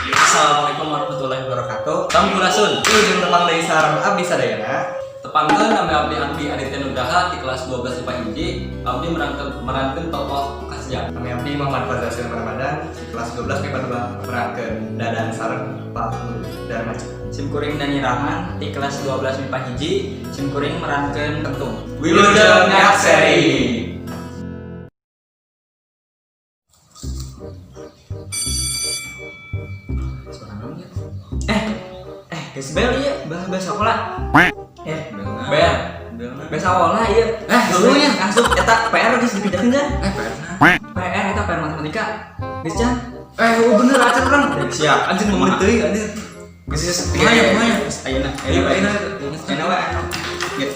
Assalamualaikum warahmatullahi wabarakatuh. Sampurasun. Wilujeng tepang deui sareng abdi sadayana. Tepangkeun nami abdi Anggi Aditya Nugraha di kelas 12 IPA hiji. Abdi merankeun tokoh Kasja. Nami abdi Muhammad Fazal Silva Ramadan di kelas 12 MIPA 2 merankeun Dadan sareng Pak Guru Darmaji. Sim kuring Dani Rahman di kelas 12 MIPA hiji, sim kuring merankeun Kentung. Wilujeng nyakseri. Suara naon ya? Eh, geus bel ieu, bel sekolah. Eh, Bel. Bel sekolah ieu. Eh, dulunya. Asup eta PR geus dipindahkeun kan? Eh, PR. PR eta PR matematika. Geus can. Eh, oh bener acan urang. Siap. Anjir mau teuing anjir. Geus geus. Kumaha ya, kumaha ya? Ayeuna, Ayo, ayeuna. Ayeuna we. Ya.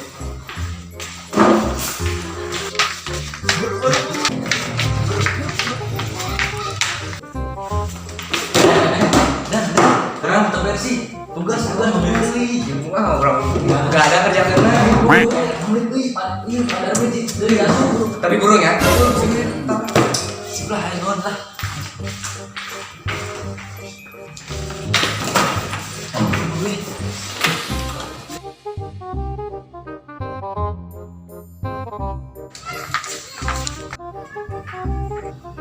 Dan, dan, urang teu versi. Tugas tugas beli. Wah, urang enggak ada kerjakeunna. Beli, ieu pada biji deui asup. Tapi burung ya. Sip lah, ayo nuhun lah.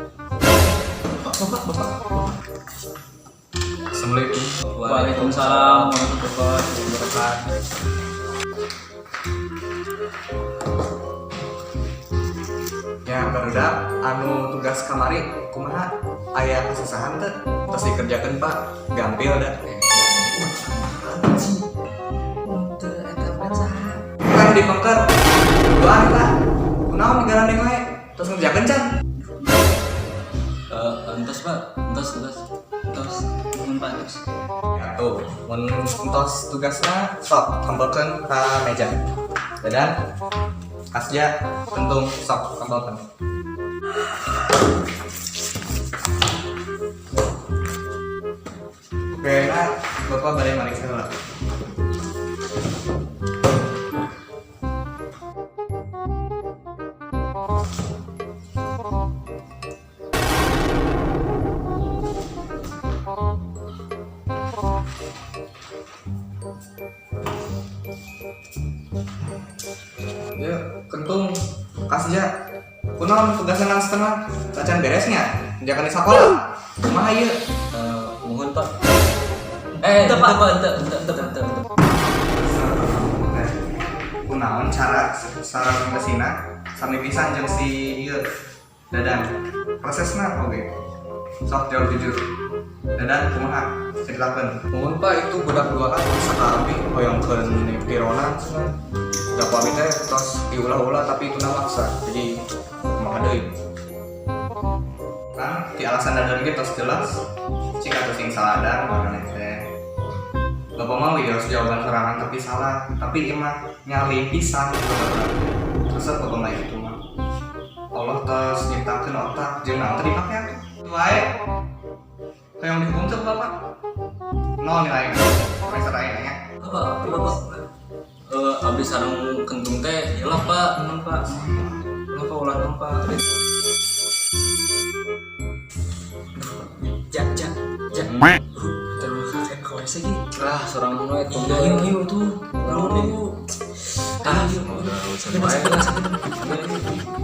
Bapak, bapak, bapak. Assalamualaikum. Waalaikumsalam warahmatullahi wabarakatuh. Ya, barudak anu tugas kamari kumaha aya kesusahan teu? Terus dikerjakeun, Pak. Gampil da. Teu eta bel saha? Kan di pengker. Doa eta. Kunaon digarandeng wae? Terus ngerjakeun can? Eh, entos Pak, entos, entos. Tos, nuhun Pak tos. Ya tuh, mun entos tugasna sok tempelkeun ka meja. Dadan Kasja Kentung sok tempelkeun. Oke, nah, Bapak balik mariksa heula. Ya, Kentung Kasja. Kunaon tugasna ngan setengah? Tacan beresnya. Jangan di sekolah. Kumaha ieu? Eh, mohon Pak. Eh, ente Pak, ente, ente, ente, ente, ente. Kunaon cara sareng kesina sami pisan jeung si ieu Dadan. Prosesna oge. Sok jawab jujur. Dadan kumaha? Ceritakeun. Mohon Pak itu budak dua kan bisa ka abdi hoyongkeun pironan cenah. Da ku abi teh tos diulah-ulah tapi itu maksa. Jadi kumaha deui? Kan di alasan Dadan ge tos jelas. Cik atuh sing saladar maraneh teh. Bapak mau ya harus jawaban sorangan tapi salah, tapi ieu mah nyali pisan gitu. Resep bapak mah itu mah. Allah tos nyiptakeun otak jeung naon teh dipake atuh. Itu wae. Hayang dihukum teh bapak. Nol nilainya. Semester ayeuna nya. Bapak, bapak. Eh, abdi sareng Kentung teh hilap Pak. Nuhun Pak. Nuhun Pak ulah nuhun Pak. Ja, ja, ja. Terus kakek ke WC ge. Lah, sorang we Iya, ayo, ayo tuh. Buru. Ah, Ayo. udah usah Sakit, wae. sakit, sakit.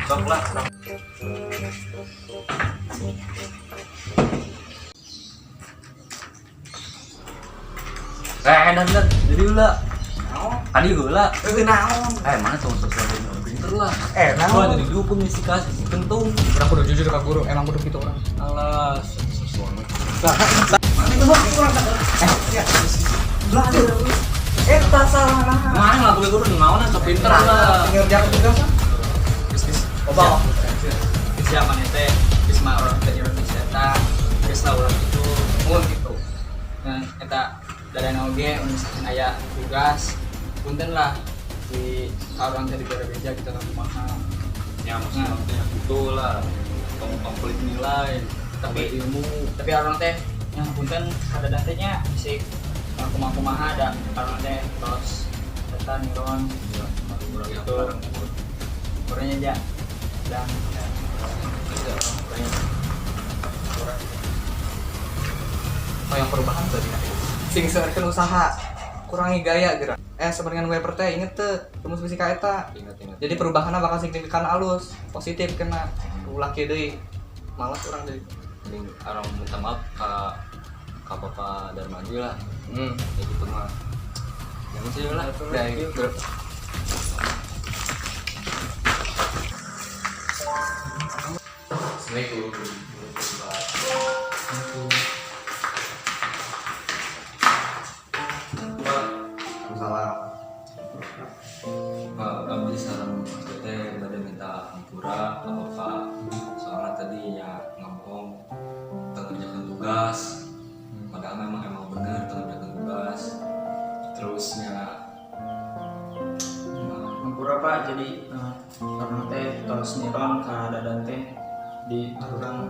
Sok lah. Eh, dan dan jadi heula. Naon? Tadi heula. Eueuh naon? Eh, mana tuh sesuatu yang pinter lah. Eh, Wah, naon? jadi dihukum nih si Kas, si Kentung. Urang kudu jujur ka guru, emang kudu kitu urang. Alah, sesuatu. Eh, ya. Eta salah nah. Mana lah gue guru naon sok pinter lah. Ngerjakeun tugas ah. Geus, geus. Bapak. Geus ya maneh teh. Geus mah urang teh urang geus eta. Geus lah urang itu. Mun kitu. Dan eta dadan oge mun misalkan aya tugas punten lah di ka urang teh dibere beja gitu kan kumaha. Ya maksudnya teh gitu lah. Tong komplit nilai, Tapi- ilmu. Tapi urang teh yang punten kadadan teh nya bisi kumaha-kumaha da urang teh tos eta niron Ya, urang Gitu. Hampuranya ja. Dan ya, hampuranya. Hampura. Oh, yang perubahan tadi sing seueurkeun usaha, kurangi gaya gerak. Sebenarnya Weber teh inget tuh rumus fisika eta. Ingat, ingat. Jadi perubahannya bakal signifikan, alus, positif, kena ulah kieu deui, malas urang jadi. Mending urang minta maaf ke Bapak Darmaji lah. Ya gitu mah yang sih lah. Ya, gitu. Assalamualaikum. Pak. Salam. Pak, abdi sareng Mas teh bade minta hampura ke Bapak, soalnya tadi ya ngomong ngerjakan tugas, padahal memang emang bener ngerjakan tugas terusnya. Hampura, Pak, jadi karena teh tos niron ka Dadan teh di urang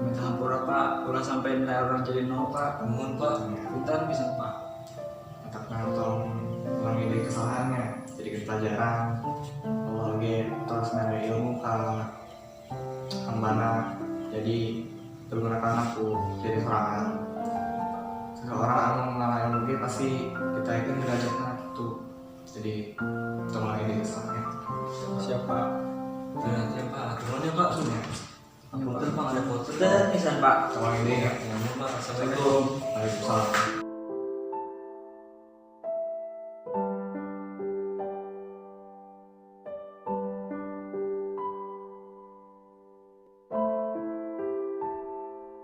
minta hampura, Pak, ulah sampai nilai urang jadi nol, Pak. Mohon, Pak. Punten bisa, Pak. Matakna tong ulangi deui kesalahannya, jadi pelajaran. Allah ge terus mere ilmu ka hambana, jadi pergunakan aku jadi sorangan seseorang anu mengalami ilmu ge pasti kita itu derajatnya tuh, jadi tong ulangi deui kesalahannya. Siapa? Nanti ya, Pak, turun ya, Pak. Ya. Punten, Pak, ada foto. Punten pisan, Pak. Tong ulangi deui ya. Ya, Pak. Assalamualaikum.